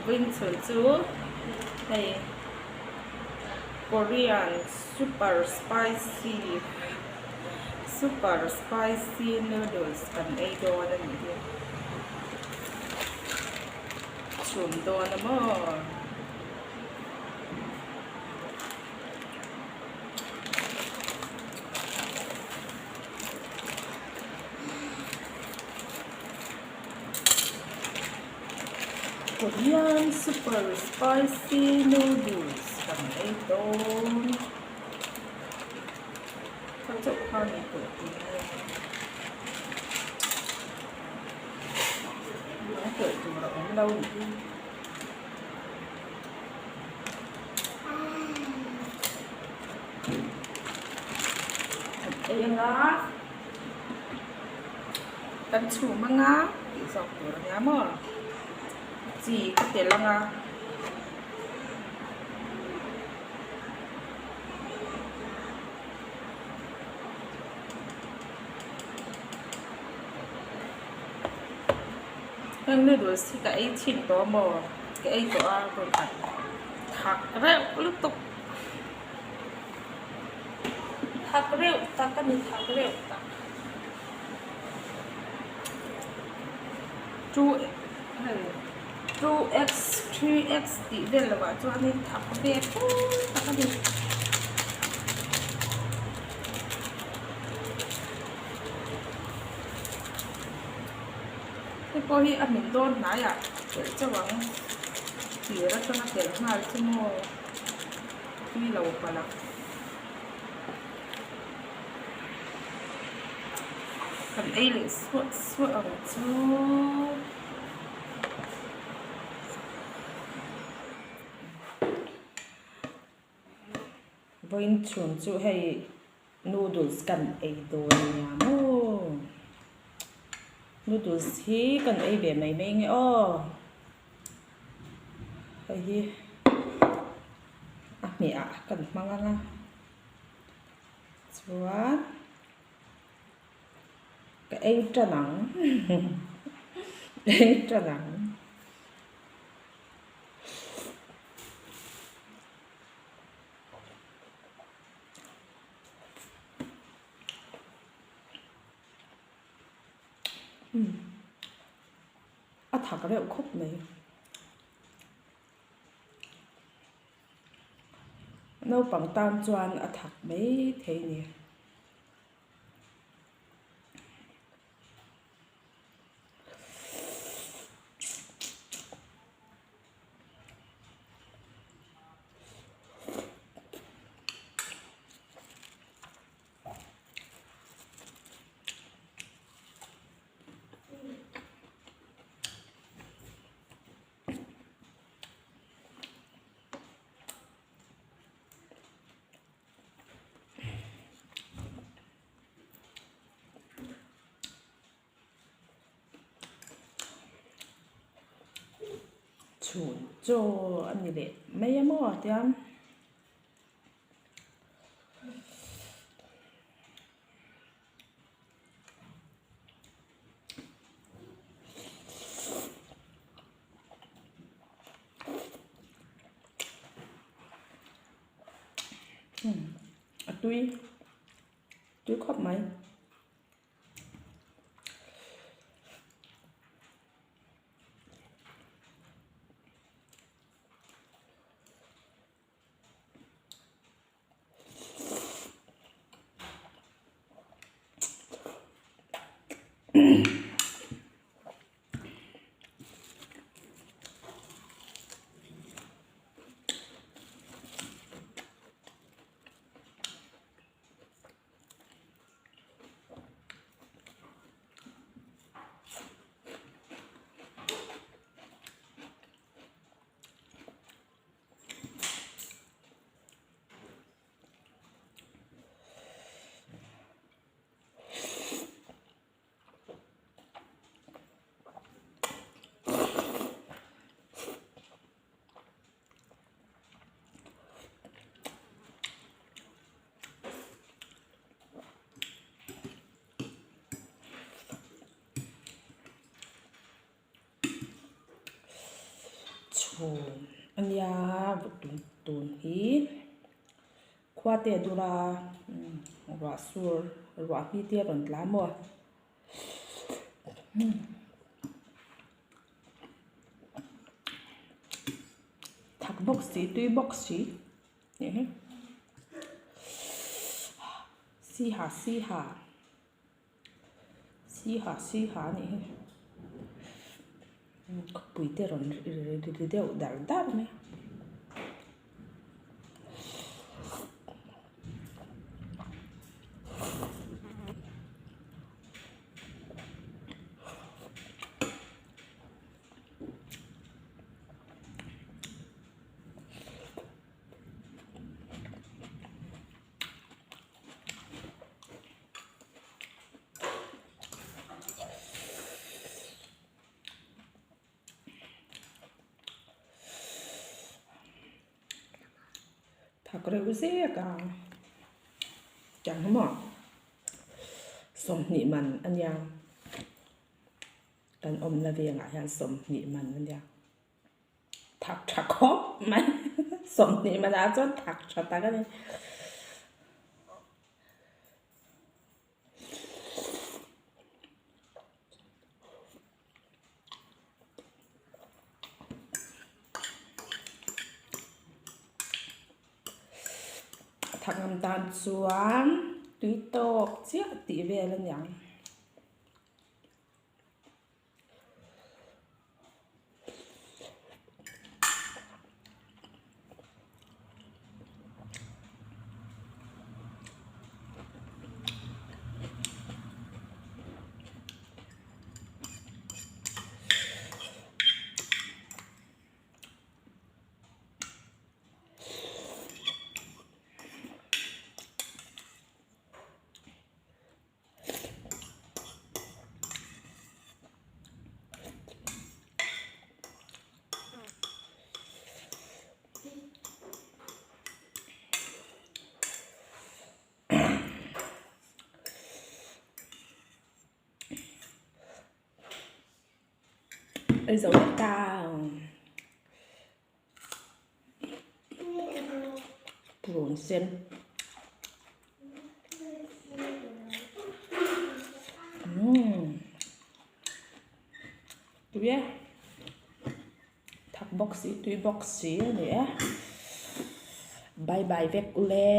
Vawiin chhun chu hei Korean super spicy super spicy noodles kan ei dawn a nih hi chhum dawn a maw. Korean super spicy noodles kan ei dawn kha chauh kha ni tawh tih nge a telh tur a awm lo nih hi. Kan ei anga kan chhum anga tih zawk tur a nia maw chi ka telh anga. Heng noodles hi ka ei chhin tawh a maw ka ei tawh a rawn khat thak reuh lutuk thak reuh tak a ni thak reuh tak two hei two x three x tih vel lovah chuanin thak ve fur tak a ni. Hei pawh hi a hmin dawn hnaiah telh chauh ang tir atanga telh nghal chu maw tui lo palh ang kan ei leh suah suah ang chu. Vawiin chhun chu hei. Noodles kan ei dawn a nia maw noodles hi kan ei ve mai mai nge aw hei hi a hmeh ah kan hmang ang a chuan ka ei tan ang ei tan ang. A thak reuh khawp mai naupang tan chuan a thak mai thei a ni. Chhun chaw a ni leh mai a maw tiang. A tui tui khawp mai. Aw a nia tun hi khua te a dur a ruah sur ruah hmi te a rawn tla maw thak bawk si tui bawk si nih hi siha siha. Siha siha a nih hi khawpui te rawn ri deuh dar dar mai a. Thak reuh zek a tiang hi maw 20 man a nia kan awmna vengah hian 20 man a nia thak tha khawp mai 20 manah chuan thak tha tak a ni. Thakngam tan chuan tui tawk chiah tih vel a niang. Ei zo vek ta. Purun sen. Umm. Tui e. Thak bawk si, tui bawk si a ni e. Bye bye vek ule.